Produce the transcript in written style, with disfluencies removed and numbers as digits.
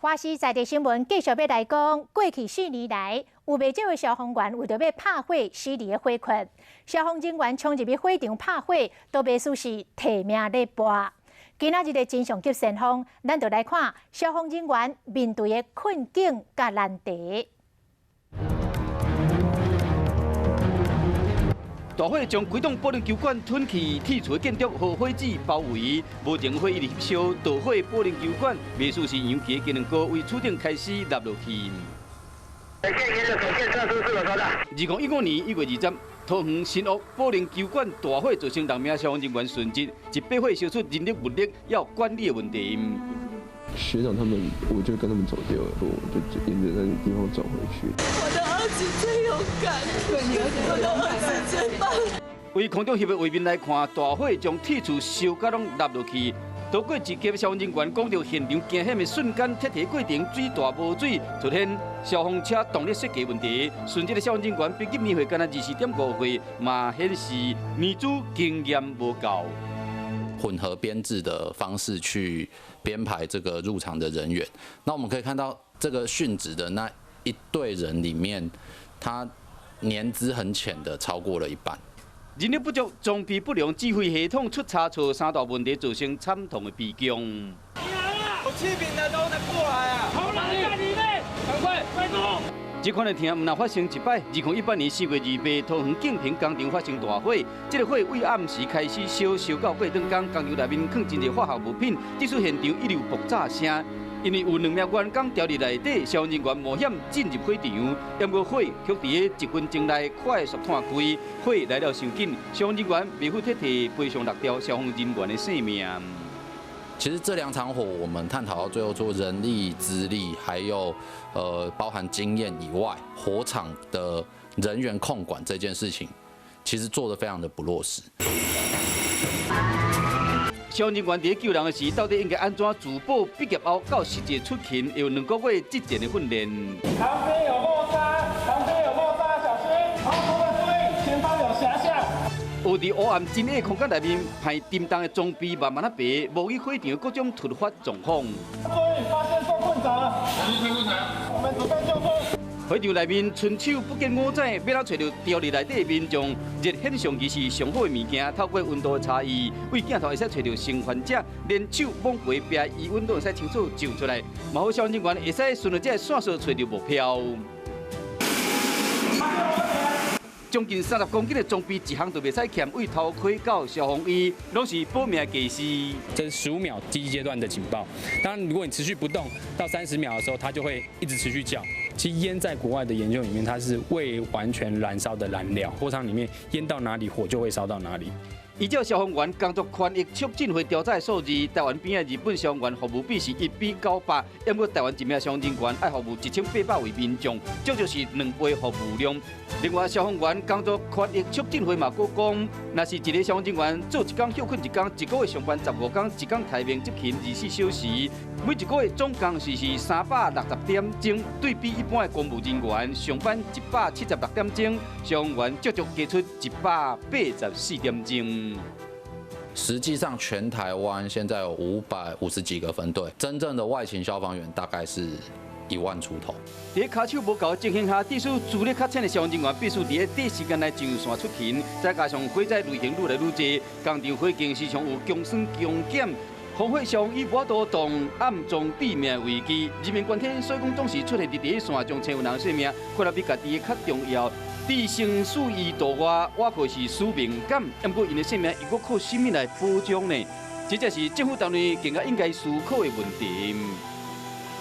華視在地新聞繼續欲來講，過去4年來，有袂少的消防員為著欲拍火死佇咧火窟，消防人員衝入去火場拍火，都袂輸是提命咧搏。今仔日的真相急先鋒，咱就來看消防人員面對的困境佮難題。大火將規棟保齡球館吞去，鐵厝建築予火舌包圍，無情火一直燒，導火保齡球館，袂輸是楊家金兩哥為厝頂開始落落去。2015年1月20，桃園新屋保齡球館大火造成人命消防人員殉職，一把火燒出人力物力猶管理的問題。學長他們，我就跟他們走掉了，我就沿着那個地方走回去。我的兒子最勇敢，我的兒子最棒。為空中翕的畫面來看，大火將鐵厝燒甲攏落落去。逃過一劫消防人員講著現場驚險的瞬間，撤退過程水大無水，出現消防車動力設計問題。殉職的消防人員平均年歲干焦24.5歲，嘛顯示年資經驗無夠。混合編制的方式去編排這個入場的人員，那我們可以看到這個殉職的那一隊人裡面，他年資很淺的超過了一半。人力不足、裝備不良、指揮系統出差錯三大問題，造成慘痛的悲劇。有氣瓶的都能過來啊！頭腦在裡面，趕快快走！這款的疼毋但發生一擺，2018年4月28，桃園景平工廠發生大火，這個火為暗時開始燒，燒到過轉工，工廠內面囥真濟化學物品，致使現場一直有爆炸聲。因為有兩名員工牢佇內底，消防人員冒險進入火場，毋過火卻佇咧一分鐘內快速湠開，火來了傷緊，消防人員袂赴撤退，賠上六條消防人員的性命。其實這兩場火，我們探討到最後，除人力、資歷，還有包含經驗以外，火場的人員控管這件事情，其實做得非常的不落實。消防人員佇救人的時，到底應該按怎自保？畢業後到實際出勤，有2個月實戰的訓練。旁邊有落沙，旁邊有落沙，小心！好，同學注意，前方有狹巷。有佇黑暗真矮空間內面，排沉重的裝備慢慢仔爬，模擬火場各種突發狀況。注意，發現受困者。我們準備救助。火場內面，伸手不見五指，欲按怎揣著牢佇內底的民眾？熱顯相機是上好的物件，透過溫度的差異，對鏡頭會使揣著生還者，連手摸過壁餘溫都會使清楚照出來。嘛好消防人員會使順著這个線索揣著目標。將近30公斤的裝備，一項都袂使欠，對頭盔到消防衣，攏是保命家私。這是15秒第一階段的警報。當然，如果你持續不動，到30秒的時候，它就會一直持續叫。其實煙在國外的研究裡面，它是未完全燃燒的燃料。火場裡面煙到哪裡，火就會燒到哪裡。依照消防員工作權益促進會調查的數字，台灣邊仔日本消防員服務比是1比900，毋過台灣一名消防人員愛服務1800位民眾，足足是2倍服務量。另外，消防員工作權益促進會嘛閣講，若是一个消防人員做一工歇睏一工，一個月上班15工，一工待命執勤24小時，每一個月總工時是360點鐘，對比一般的公務人員上班176點鐘，消防員足足加出184點鐘。實際上，全台灣現在有550幾個分隊，真正的外勤消防員大概是1萬出頭。佇跤手無夠的情形下，致使資歷較淺的消防人員必須佇咧短時間內上線出勤，再加上火災類型愈來愈濟，工廠火警時常有強酸強鹼，防火消防衣無法度擋暗藏致命危機。人命關天，所以講總是出現佇第一線，將千有人性命看得比家己的較重要。佇生死以度外，我可是使命感，毋過𪜶的性命又閣靠啥物來保障呢？這才是政府單位更加應該思考的問題。